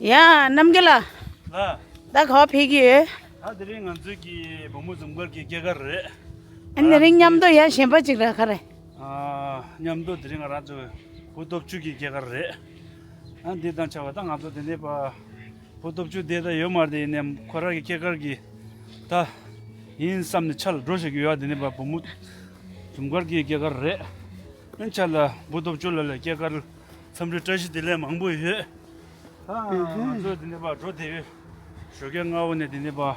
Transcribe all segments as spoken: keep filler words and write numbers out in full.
ཡ། རྣམ་རྒྱལ་ལགས། ལགས། ད་ག་པར་ཕེབས་ཀྱི་ཡོད། ད་དེ་རིང་ང་ཚོའི་གི་བུ་མོ་འཛོམས་སྒར་གྱི་སྐྱེས་སྐར་རེད། ཨ་ནི་རིང་མཉམ་དུ་ཡ་གཞན་པ་ཅིག་ར་ག་རེ། ཨ། མཉམ་དུ་དེ་རིང་ང་རང་ཚོའི་བུ་སྟོབས་བཅུ་གི་སྐྱེས་སྐར་རེད། ཨ། འདི་དང་ཆ་བ་ད་ང་ཚོ་དེ་ནས་པ་བུ་སྟོབས་བཅུ་དེ་ད་ཡོད་མ་རེད། ཡིན་ནའི་ཁོ་རང་གི་སྐྱེས་སྐར་གྱི་ད་ཡིན་བསམ་ནས་ཆ་ལ་འགྲོ་བཞག་གི་ཡོད། དེ་ནས་པ་བུ་མོ་འཛོམས་སྒར་གྱི་སྐྱེས་སྐར་རེད། ཨ། ཆ་ལ་བུ་སྟོབས་བཅུ་ལ་ལ་སྐྱེས་སྐར་འཚམས་འདྲི་བཀྲ་ཤིས་བདེ་ལེགས་མང་པོ་ཡོད། ཨ། ང་ཚོ་འདི་ནས་ཕར་འགྲོ་བསྡད་ཡོད། ཞོགས་ཀས་སྔ་པོ་ནས་འདི་ནས་ཕར།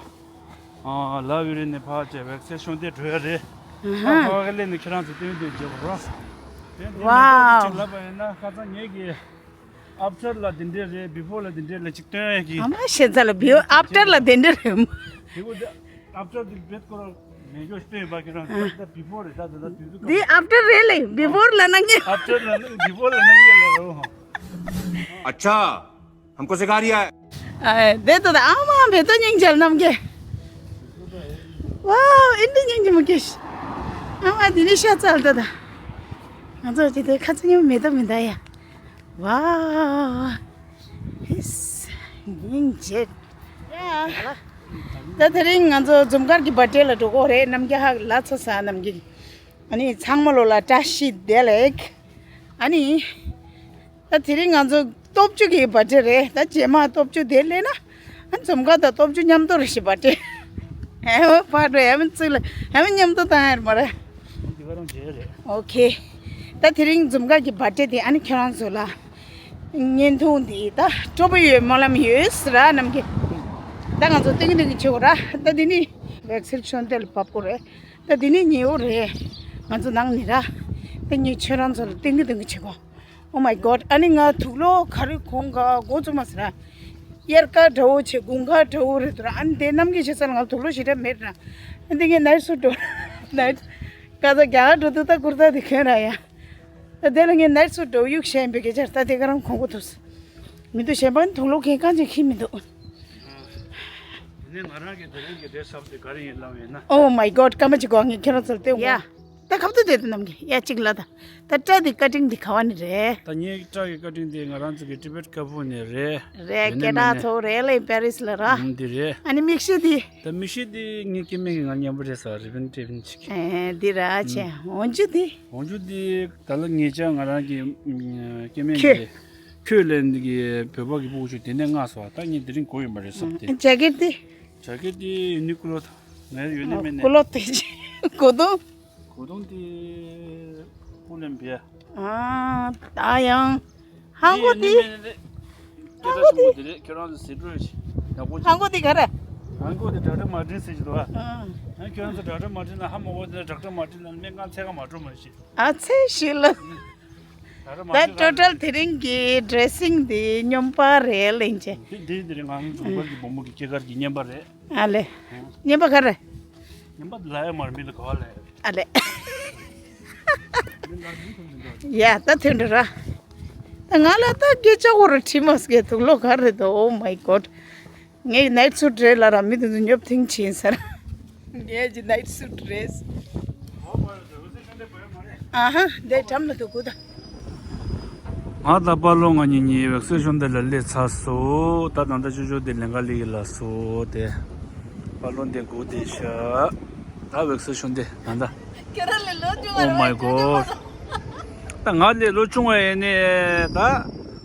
ཨ། ལ་ཝི་རི་ནས་ཕར་བྱས་བེག་སེ་ཤོན་དེ་འགྲོ་ཡ་རེད། ཨ། ཕ་ག་སླེབས་ནས་ཁྱེད་རང་ཚོ་སྟོན་སྟོན་བྱེད་དགོས་རོགས། དེ་འདི་མེ་ཏོག་དེ་ཅིག་ལབ་པ་ཡིན་ན། ཁ་སང་ངེད་ཀྱིས་ཨབ་ཊར་ལ་འདི་འདྲས་རེད། བི་ཕོར་ལ་འདི་འདྲས་ལ་ཅིག་སྟོན་ཡ་གི། ཨ་མ་ཤེས་ཚ་ལ་བི་ཨབ་ཊར་ལ་འདི་འདྲས་རེད། དེ་གོ་དེ་ཨབ་ཊར་དེ་བེད་ཀོ་ར་མེད་ཀྱོ་སྟོན་པ་ཁྱེད་རང་ཚོ་ད་བི་ཕོར་རེད། ད་ད་ད་དུས་ཚོད་འདི་ཨབ་ཊར་རེད་ལེ། བི་ཕོར་ལ་ན་ངེས། ཨབ་ཊར་ལ་ན་བི་ཕོར་ལ་ན་ངེས་ལ་རོ། अच्छा, हमको सिखा रिया है। ཨ། དེ་ལྟ་ད་ཨ་མ་བེ་ཏོ་སྙིང་རྗེ་རྣམ་རྒྱལ། ཝའོ། ཨིན་དི་སྙིང་རྗེ་མོ་སྐྱེས། ཨ་མ་དེ་ནི་ཤ་ཚ་ལ་ད་ད། ང་ཚོ་ཅི་དེ་ཁ་ཚ་ཉིན་མེ་ཏོ་མི་ད་ཡ། ཝའོ། ཧིས། སྙིང་རྗེ། ཡ། ད་དེ་རིང་ང་ཚོ་འཛོམས་སྒར་གྱི་བར་ཐི་ལ་འགྲོ་གི་རེད། རྣམ་རྒྱལ་ཧ་ལ་ཚ་ས་རྣམ་རྒྱལ། ཨ་ནི་ཚང་མ་ལོ་ལ་བཀྲ་ཤིས་བདེ་ལེགས། ཨ་ནི། ད་དེ་རིང་ང་ཚོ་སྟོབས་བཅུ་གི་བར་ཐི་རེད། ད་རྗེས་མ་སྟོབས་བཅུ་དེ་སླེབས་ན། ཨ། འཛོམས་སྒར་དང་སྟོབས་བཅུ་མཉམ་དུ་རེད་ཤི་བར་ཐི། ཨེ་ཧོ་ཕར་འགྲོ་ཡ་མིན་ཚུལ་ལ་ཡ་མིན་མཉམ་དུ་བཏང་ཡ་རེད་མ་རེད། འདི་ག་རང་བྱས་རེད། ཨོ་ཁེ། ད་དེ་རིང་འཛོམས་སྒར་གྱི་བར་ཐི་དེ་ཨ་ནི་ཁྱེད་རང་ཚོ་ལ་བརྙན་ཐུང་འདི་ད་སྤྲོ་པོ་ཡོད་སྨོན་ལམ་ཡོད་ཟེར་ར་རྣམ་རྒྱལ། ད་ང་ཚོ་སྟོན་གྱི་སྟོན་གྱི་བྱེད་དགོས་ར། ད་འདི་ནི་བེག་སེ་ཤོན་དེ་ལ་བབས་དགོས་རེད། ད་འདི་ནི་ཉེ་བོ་རེད། ང་ཚོ་ནང་ནི་ར། ད་ངས་ཁྱེད་རང་ཚོ་ལ་སྟོན་གྱི་སྟོན་གྱི་བྱེད་དགོས། Oh my God. ཨ་ནི་ང་དུག་ལོག་ག་རེ་གོན་ག་འགོ་བཙུགས་མ་ཟེར་ན། དབྱར་ཁ་འདྲ་བོ་བྱེད། དགུན་ཁ་འདྲ་བོ་རེད་འདུག་ར། ཨ་ནི་དེ་རྣམ་རྒྱལ་བྱེད་ས་ལ་ང་དུག་ལོག་ཞེ་དྲག་མེད་ར། ཨ་ནི་དེ་ངས་ནའིཊ་སུཊ་འགྲོ། ནའིཊ། ཁ་སང་རྒྱ་གར་འགྲོ་དུས་ད་ཀུར་ཏ་དེ་གྱོན་ར་ཡ། ད་དེ་ལ་ངས་ནའིཊ་སུཊ་འགྲོ་གཡུག་བཤད་པའི་སྐད་ཆ་ད་དེ་ག་རང་གོན་གོ་ཐུབ་སོང་། མི་འདུག་གཞན་པ་ནི་དུག་ལོག་གྱོན་གང་ཅིག་ཁྱི་མི་འདུག་དེ་ནས་ང་རང་གི་དེ་རིང་གི་ཌེ་རེ་སི་ཨབ་དེ་ག་རེ་ཡིན་ལབ་ཡིན་ན། Oh my God. སྐར་མ་གཅིག་གོ་ངས་ཁྱེད་རང་ཚོར་སྟོན། ཡ། ད་ཁབ་ཏུ་བསྡད་དུ་རྣམ་རྒྱལ་ཡ་གཅིག་ལ་ད། ད་སྐྲ་དེ་ཀ་ཊིང་དེ་ག་བ་ནས་རེད། ད་ངའི་སྐྲ་གི་ཀ་ཊིང་དེ་ང་རང་ཚོ་གི་ཊི་བེཊ་ཀ་ཕུ་ནས་རེད། རེད། ཡིན་ནའི་སྐད་གྲགས་མིན་ནའི་ཚོ་རེད་ལེ་པེ་རིས་ལ་ར། ཨང་། འདི་རེད། ཨ་ནི་མིག་ཤེལ་དེ། ད་མིག་ཤེལ་དེ་ངའི་སྐྱེ་དམན་གྱི་ང་རྔན་པ་རེད་ཟེར་རི་བན་ཊི་རི་བན་ཊི་ཅིག་ཨེ། འདི་ར་ཆེ། འོན་ཅུ་དེ། འོན་ཅུ་དེ་ད་ལ་ངེད་ཅག་ང་རང་གི་སྐྱེ་དམན་གྱི་ཁྱོད་ལས་འདི་གི་བོད་པ་གི་སྤུ་གུ་ཆུ་དེ་ནས་མངགས་སོང་། ད་ངས་དེ་རིང་གོ་ཡོད་མ་རེད་བསམ་སྟེ། ཇེ་ཀེཊ་དེ། ཇེ་ཀེཊ་དེ་ཡུ་ནི་ཀུ་ལོ་ད། ངས་ཡོད་ནི་མེད་ནི། ཀུ་ལོ་དེ་ཅི་གོ་དོ། གོ་དོན་དེ་ཧྥུ་ལན་བེ། ཨ། ད་ཡང་ཧང་གོ་དེ། ཧང་གོ་དེ། ཧང་གོ་དེ་ག་རེ། ཧང་གོ་དེ་ཌོག་ཊར་མར་ཊིན་ཟེར་གྱི་འདུག་ཨ། ཨ། ཁྱོད་རང་ཚོ་ཌོག་ཊར་མར་ཊིན་ལ་ཧ་མ་གོ་དེ་ཌོག་ཊར་མར་ཊིན་ལ་སྨན་ཁང་འཚོལ་ག་མ་འགྲོ་མ་ཤེས། ཨ་ཚེ་ཤི་ལ། ད་ཊོ་ཊལ་དེ་རིང་གི་ཌི་རེ་སིང་དེ་སྨྱོན་པ་རེད་ལེན་ཆེ། དེ་དེ་དེ་རིང་ང་ཚོ་འཛོམས་སྒར་གྱི་བུ་མོ་གི་སྐྱེས་སྐར་གྱི་རྔན་པ་རེད། ཨ་ལེ། རྔན་པ་ག་རེ། རྔན་པ་ལ་ཡ་མར་མི་ལ་ག་བ་ལ་ཡ། ཨ་ལེ། ཡ་ད་ཐོན་འགྲོ་ར། ད་ང་ལ་ད་སྐད་ཆ་གོ་ར་ཁྲི་མ་སྐད་དུག་ལོག་ག་རེ་ད། Oh my God. ངའི་ནའིཊ་སུཊ་རེད་ལ་ར་མི་དེ་ཚོ་ཉོབ་ཐིང་ཆེན་ས་ར། ངའི་ནའིཊ་སུཊ་རེད། ཨ་ཧ། འདས་གྲམ་ལ་དུ་གུ་ད། ང་དང་པ་ལོ་ང་གཉིས་གཉིས་བེག་སི་ཤོན་དེ་ལ་སླེབས་ཚར་སོང་། ད་ད་ལྟ་ཅོ་ཅོ་དེ་ལེན་ག་སླེབས་ཀྱི་ལ་སོང་དེ། པ་ལོ་འདི་སྒུག་བསྡད་ཤག་ད་བེག་སི་ཤོན་དེ་ད་ལྟ། ཁྱོད་རང་ལས་ལོ་ཆུང་བ། Oh my God. ད་ང་ལས་ལོ་ཆུང་བ་ཡིན་ནི་ད།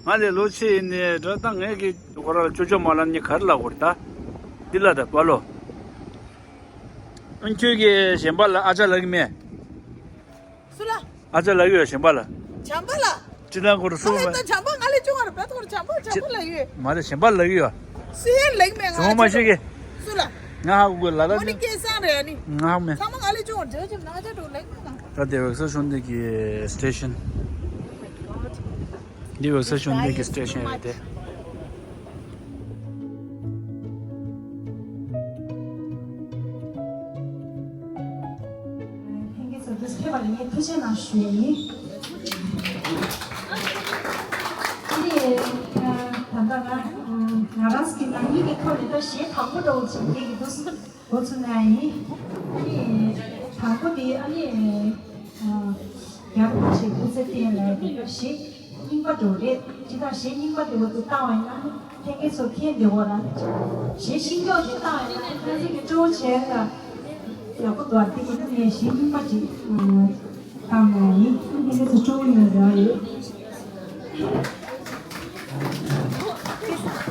ང་ལས་ལོ་ཆེ་ཡིན་ནི་ད། ད་ངས་ཀྱི་ཁོ་རང་ལ་ཅོ་ཅོ་མ་ལབ་ནི་ག་རེ་ལབ་དགོས་རེད་ད། འདི་ལ་ད་པ་ལོ། ཨ་ཁྱོད་ཀྱིས་གཞན་པ་ལ་ཨ་ཅག་ལབ་ཀྱི་མེད། སུ་ལ། ཨ་ཅག་ལབ་ཀྱི་ཡོད་གཞན་པ་ལ། བྱམས་པ་ལ། ཅི་ལ་ཁོ་ར་སུ་ལ། ད་བྱམས་པ་ང་ལས་ཆུང་བ་རེད་པས། ཁོ་ར་བྱམས་པ་བྱམས་པ་ལབ་ཀྱི་ཡོད། མ་རེད་གཞན་པ་ལབ་ཀྱི་ཡོད། སུ་ཡང་ལབ་ཀྱི་མེད། ང་ཚོ་མ་ཤེས་ཀྱི། སུ་ལ། ང་ཧ་གོ་ལ་ལ་ནི། ཨོ་ནི་སྐལ་བཟང་རེད་ཨ་ནི། ང་ཧ་མེད། ཚང་མ་ང་ལས་ཆུང་བ་འདྲ་ཅིག་ན་ཅག་འགྲོ་ལབ་ཀྱི་མེད་ང་། ད་དེ་བེག་སི་ཤོན་དེ་གི་སི་ཊེ་ཤན། འདི་བེག་སི་ཤོན་དེ་གི་སི་ཊེ་ཤན་རེད་དེ། ལྷན་རྒྱས་ཚོ་འདིར་ཕེབས་པ་ལ་ངས་ཐུགས་རྗེ་གནང་ཞུ་ཡས་ཡིན། ཨ་ནི། ད་ལྟ་ང་ང་རང་གི་ནང་མི་གི་ཐོག་ནས་ད་གཞས་དང་པོ་འདྲ་བོ་ཅིག་ལེན་གྱི་འདུག་འགོ་ཚུགས་གནང་ཡས་ཡིན། ཨ་ནི། དང་པོ་དེ་ཨ་ནི། རྒྱལ་བ་རིན་པོ་ཆེའི་སྐུ་ཚེ་བརྟན་ལ་གཞས། རྙིང་པ་འགྲོ་རེད། ཅི་ལྟར་གཞས་རྙིང་པ་དེ་བ་དུ་བཏང་བ་ཡིན་ན་ནི་ལྷན་རྒྱས་ཚོ་མཁྱེན་བདེ་བོ་རང་རེད། གཞས་ཤིང་ཀྱོག་ཅིག་བཏང་བ་ཡིན་ན་ནི་ཁ་སང་གི་སྤྲོ་བོ་བྱས་ལ་ཡག་པོ་འདུག་དེ་ཡིན་ན་ངས་གཞས་རྙིང་པ་ཅིག་བཏང་ན་ཡིན། ལྷན་རྒྱས་ཚོ་སྤྲོ་བོ་ཡོད་རེད་ཡོད། ལྷན་རྒྱས་ཚོ་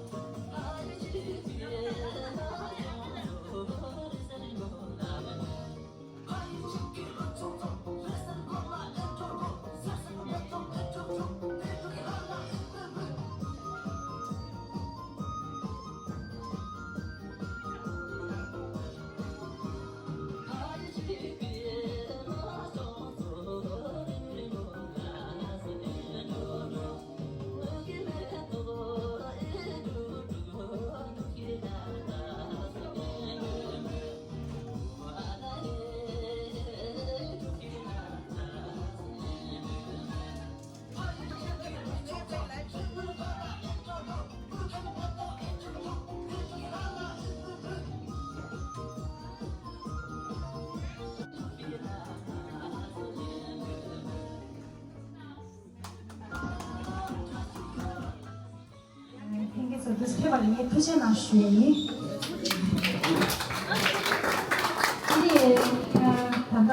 འདུ་ཕེབས་པ་ལ་ངས་ཐུགས་རྗེ་གནང་ཞུ་ཡས་ཡིན། ཨ་ནི་ད་ལྟ་ང་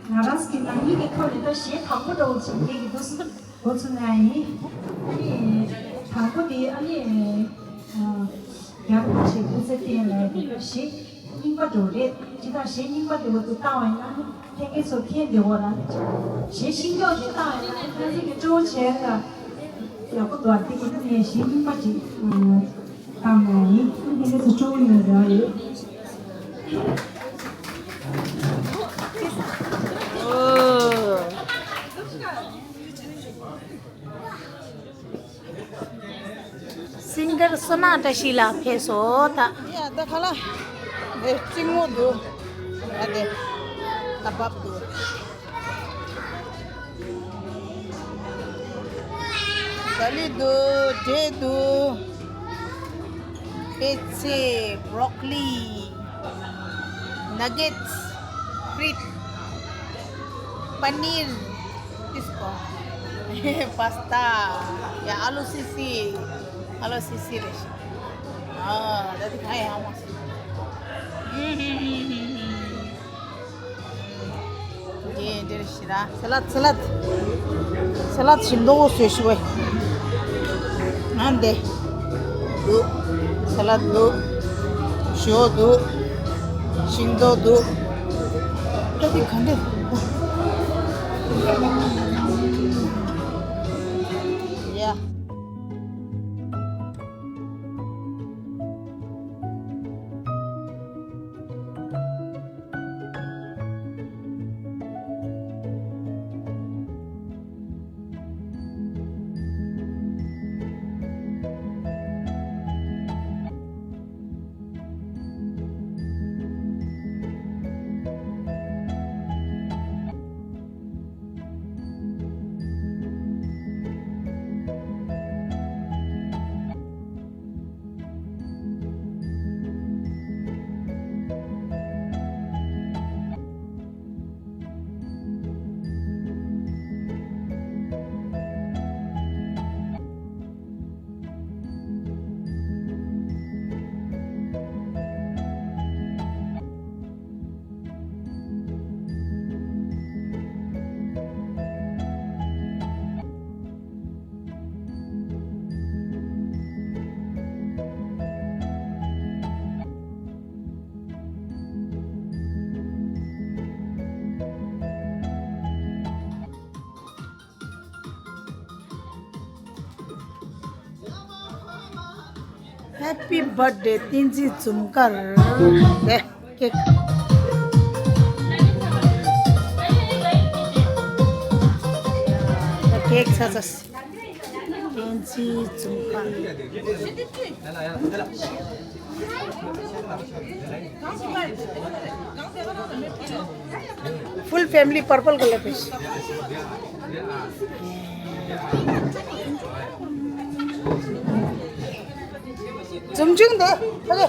ང་རང་གི་ནང་མི་གི་ཐོག་ནས་ད་གཞས་དང་པོ་འདྲ་བོ་ཅིག་ངེད་ཀྱི་འདུག་འགོ་ཚུགས་གནང་ཡིན། ཨ་ནི་དང་པོ་དེ་ཨ་ནི་རྒྱ་རིན་པོ་ཆེ་སྐུ་ཚེ་བརྟན་ལགས་ཀྱི་གཞས། རྙིང་པ་འགྲོ་རེད། ཅི་ལྟར་གཞས་རྙིང་པ་དེ་བ་དུ་བཏང་བ་ཡིན་ན་ནི་ལྷན་རྒྱས་ཚོ་མཁྱེན་བདེ་བོ་རང་རེད། གཞས་ཤིང་ཀྱོག་ཅིག་བཏང་བ་ཡིན་ན་ནི་ཁ་སང་གི་སྤྲོ་བོ་བྱས་ལ་ཡག་པོ་འདུག་དེ་ཡིན་ན་ངས་གཞས་རྙིང་པ་ཅིག་བཏང་ན་ཡིན། ལྷན་རྒྱས་ཚོ་སྤྲོ་བོ་ཡོད་རང་ཡོད། སིང་གར་བསོད་ནམས་བཀྲ་ཤིས་ལགས་ཕེབས་སོང་ད། ཡ་ད་ཁ་ལ། དེ་གཅིག་མོ་འདུག་ཡ་དེ་ད་བབ་འདུག་ས་ལི་འདུག་འབྲས་འདུག་པད་ཚལ། བྷྲོ་ཀོ་ལི། Nuggets, frit, paneer, this one, pasta, yeah, alu sisi, alu sisi rice. Ah, that is high, how much? ཡེ་འདིར་ཤི་ར། སལ་ལད། སལ་ལད། སལ་ལད་ཞིམ་མདོག་པོ་བཟོས་ཤི་བས། ང་འདི། འདུག་སལ་ལད་འདུག་ཞོ་འདུག་ཞིམ་མདོག་འདུག་ད་འདི་ག་འདྲ། ཡ། Happy birthday བསྟན་འཛིན་འཛུམ་དཀར། ལེ། ཀེག་ཀེག་ཚ་ཚ། བསྟན་འཛིན་འཛུམ་དཀར། Full family purple color fish. འཛུམ་ཆུང་འདུག་ཨ་ལེ།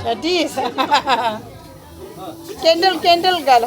ད་དེ། ཀེན་ཌལ་ཀེན་ཌལ་ག་ལ།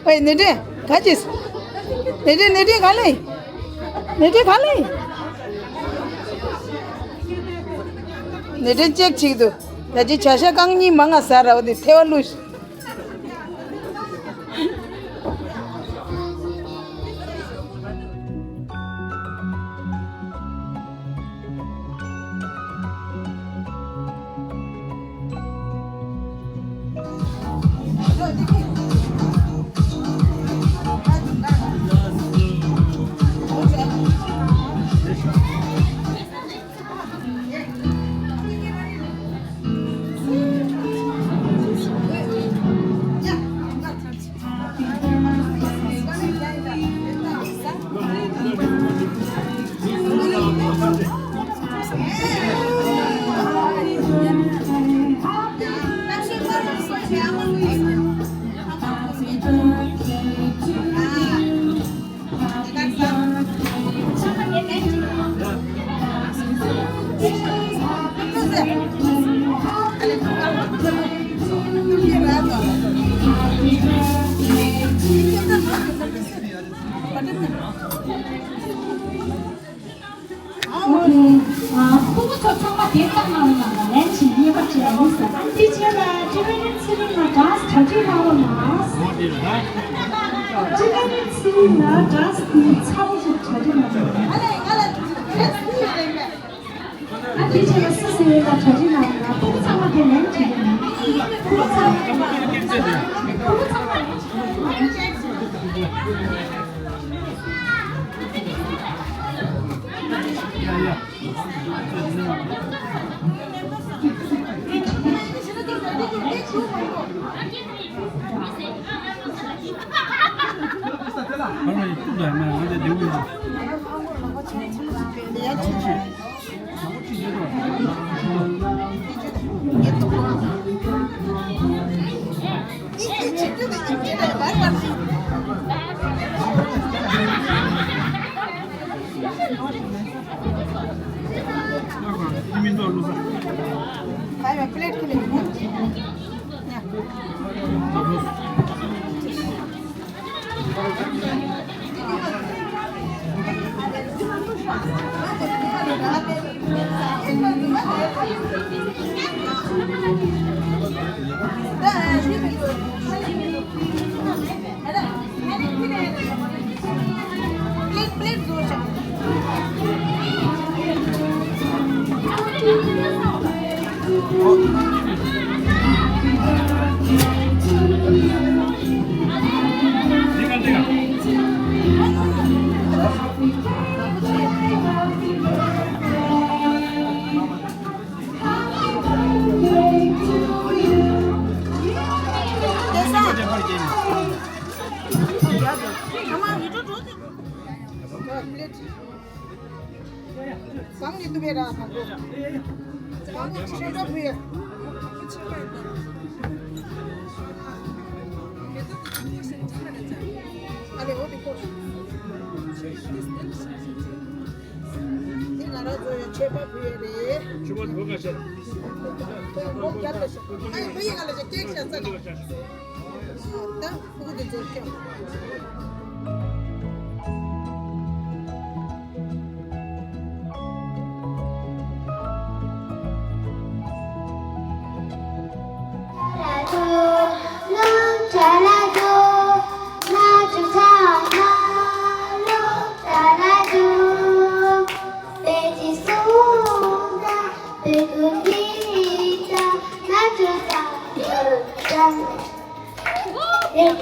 ཨེ་ནེ་ཏྲེ་ག་ཅིས། ནེ་ཏྲེ་ནེ་ཏྲེ་ག་ལེ། ནེ་ཏྲེ་ག་ལེ། ནེ་ཏྲེ་ཅེག་ཅིག་འདུག་ད་ཅི་བྱ་ཤ་རྐང་གཉིས་མང་ང་ཟ་ར་བ་དེ་ཐལ་བ་བླུགས། ཨོ་ཁེ། ཨ། སྤུ་གུ་ཚོ་ཚང་མ་དེ་ལྟ་གནང་བའི་ནང་ལ་ལན་ཅིག་རྙེད་པ་བྱས་ཡིན་ཟེར། ཨ་འདི་རྗེས་ལ་ཊི་བི་ནེ་ཚེ་རིང་ལ་གྲངས་གྲ་སྒྲིག་གནང་རོགས་གནང་། ཊི་བི་ནེ་ཚེ་རིང་ལ་གྲངས་འདི་ཚ་པོ་ཞིག་གྲ་སྒྲིག་གནང་རོགས། ཨ་འདི་རྗེས་ལ་སི་སི་ཝེ་ལ་གྲ་སྒྲིག་གནང་རོགས་གནང་། སྤུ་གུ་ཚང་མ་དེ་ལན་ཅིག་རྙེད་ན། སྤུ་གུ་ཚང་མ། སྤུ་གུ་ཚང་མ་ལན་ཅིག་རྙེད་ན། plate plate जोर से। དེ་ང་རང་ཚོ་ཡང་མཆོད་པ་ཕུལ་ཡས་རེད། ཆུ་བ་དུ་ག་ཤར། ཁོས་མོ་བརྒྱབ་ལ་ཤར། ཨ་ཡ་ཕ་ཡི་ང་ལ་ཤར་ཀེག་ཤར་ས་ན། ད་ཕྲུ་གུ་དེ་ཚོར་སྐྱོན། ཝའོ།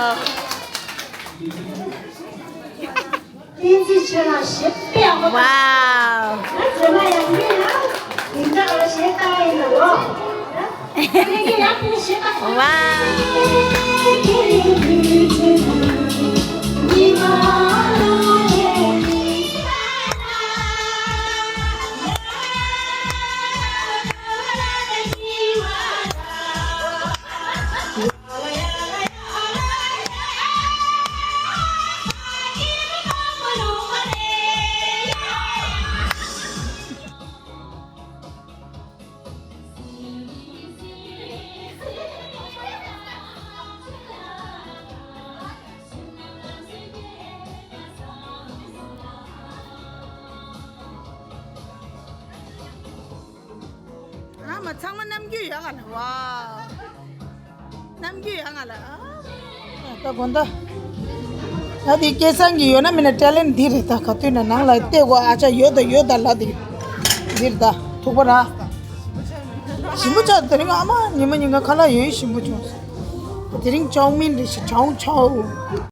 ཝའོ། བསྟན་འཛིན་ཆོས་ལགས་ཞེ་པོ་ཡག་པོ་འདུག་ཝའོ། ང་རྗེས་མ་ཡང་མི་ལ་འདི་འདྲ་ཞེ་ལྟ་ཡིན་ནོ། ལས་ཀ་ཡག་པོ་ཞེ་ལྟ། ཝའོ། ཨ་མ་ཚང་མ་རྣམ་འགྱུར་ཡག་ག་ལ་ཝའོ། རྣམ་འགྱུར་ཡག་ག་ལ། ད་དགོན་ད། ད་དེ་སྐལ་བཟང་གི་ཡོད་ན་མིན་ན་ཊེ་ལེན་ཊི་འདི་རེད། ད་ག་དུས་ན་ནང་ལ་བལྟས་གོ་ཨ་ཅག་ཡོད་ད་ཡོད་ད་ལ་དེ་འདིར་ད་ཐུག་པ་ར། ཞིམ་པོ་ཅག་དེ་རིང་ཨ་མ་ཉི་མ་ཉིན་ག་ཁ་ལག་ཡོད་ཞིམ་པོ་བྱུང་། དེ་རིང་ཅའོ་མིན་རེད་ཤི་ཅའོ་ཅའོ།